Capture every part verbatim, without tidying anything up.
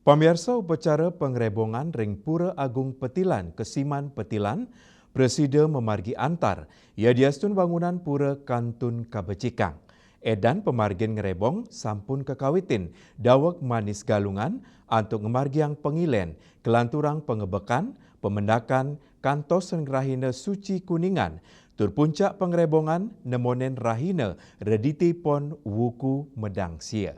Pamiarsa, upacara pangrebongan ring Pura Agung Petilan, Kesiman Petilan, prasida mamargi antar, yadiastun wangunan pura kantun kabecikang. Edan pamargin ngrebong sampun kakawitin, daweg Manis Galungan antuk ngamargiang pangilen, kalanturang pangebekan, pamendakan, kantos ring rahina suci Kuningan, tur puncak pangrebongan nemonin rahina Rediti Pon Wuku Medangsia.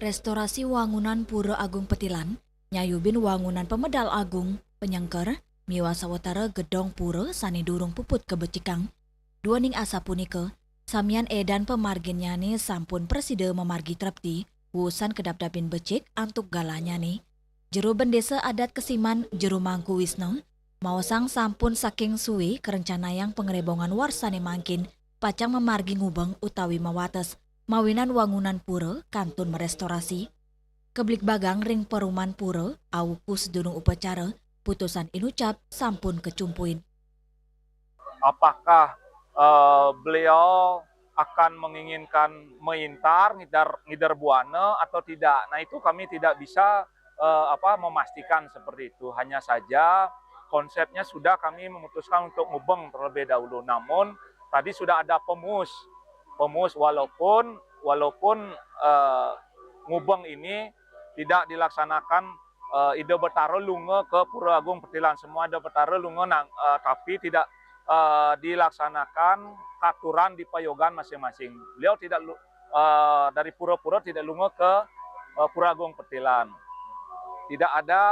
Restorasi wangunan Pura Agung Petilan, nyayubin wangunan pamedal agung, panyengker, miwah sawatara gedong pura sane durung puput kabecikang. Duaning asapunika, samian edan pamarginnyane sampun prasida mamargi trepti, wusan kadapdapin becik antuk galahnyane. Jero Bendesa Adat Kesiman, Jero Mangku Wisna, maosang sampun saking suwe karencanayang pangrebongan warsane mangkin, pacang mamargi ngubeng utawi mawates, mawinan wangunan pura kantun marestorasi. Kebligbagang ring perumahan pura, awuku sedurung upacara, putusan inucap sampun kacumpuin. Apakah, eh, beliau akan menginginkan mengintar, ngider, ngider buana atau tidak? Nah, itu kami tidak bisa, eh, apa, memastikan seperti itu. Hanya saja konsepnya sudah kami memutuskan untuk ngubeng terlebih dahulu. Namun, tadi sudah ada pemus. Pemus, walaupun, walaupun, eh, ngubeng ini tidak dilaksanakan, eh, Ida Betara lunga ke Pura Agung Petilan. Semua Ida Betara lunga nang, eh, tapi tidak, eh, dilaksanakan katuran di payogan masing-masing. Beliau tidak lu-, eh, dari pura-pura tidak lunga ke, eh, Pura Agung Petilan. Tidak ada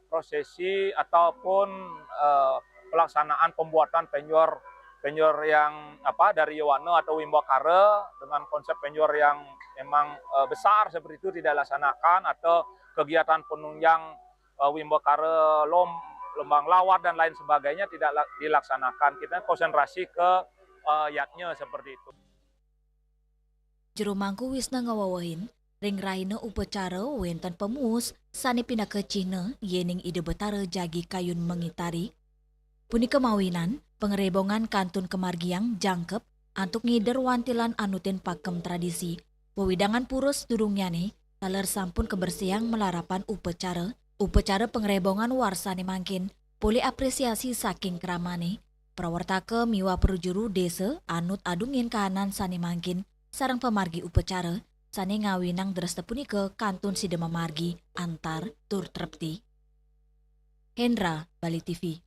prosesi ataupun, eh, pelaksanaan pembuatan penjor, penjor yang, apa, dari Yowana atau Wimbakara dengan konsep penjor yang memang, eh, besar seperti itu tidak dilaksanakan, atau kegiatan penunjang, eh, Wimbakara, lom-, lembang lawar dan lain sebagainya tidak la-, dilaksanakan. Kita konsentrasi ke, eh, yadnya seperti itu. Jero Mangku Wisna ngawewehin, ring rahina upacara wenten pemuus sane pinaka cihna yening Ida Betara jagi kayun mangitari. Punika mawinan pangrebongan kantun kamargiang jangkep antuk ngider wantilan anutin pakem tradisi. Wewidangan pura sadurungnyane taler sampun kabersihang malarapan upacara. Upacara pangrebongan warsane mangkin polih apresiasi saking kramane. Prawartaka miwah prajuru desa anut adungin kahanan sane mangkin sareng pamargi upacara sane ngawinang dresta punika kantun sida mamargi antar tur trepti. Hendra, Bali T V.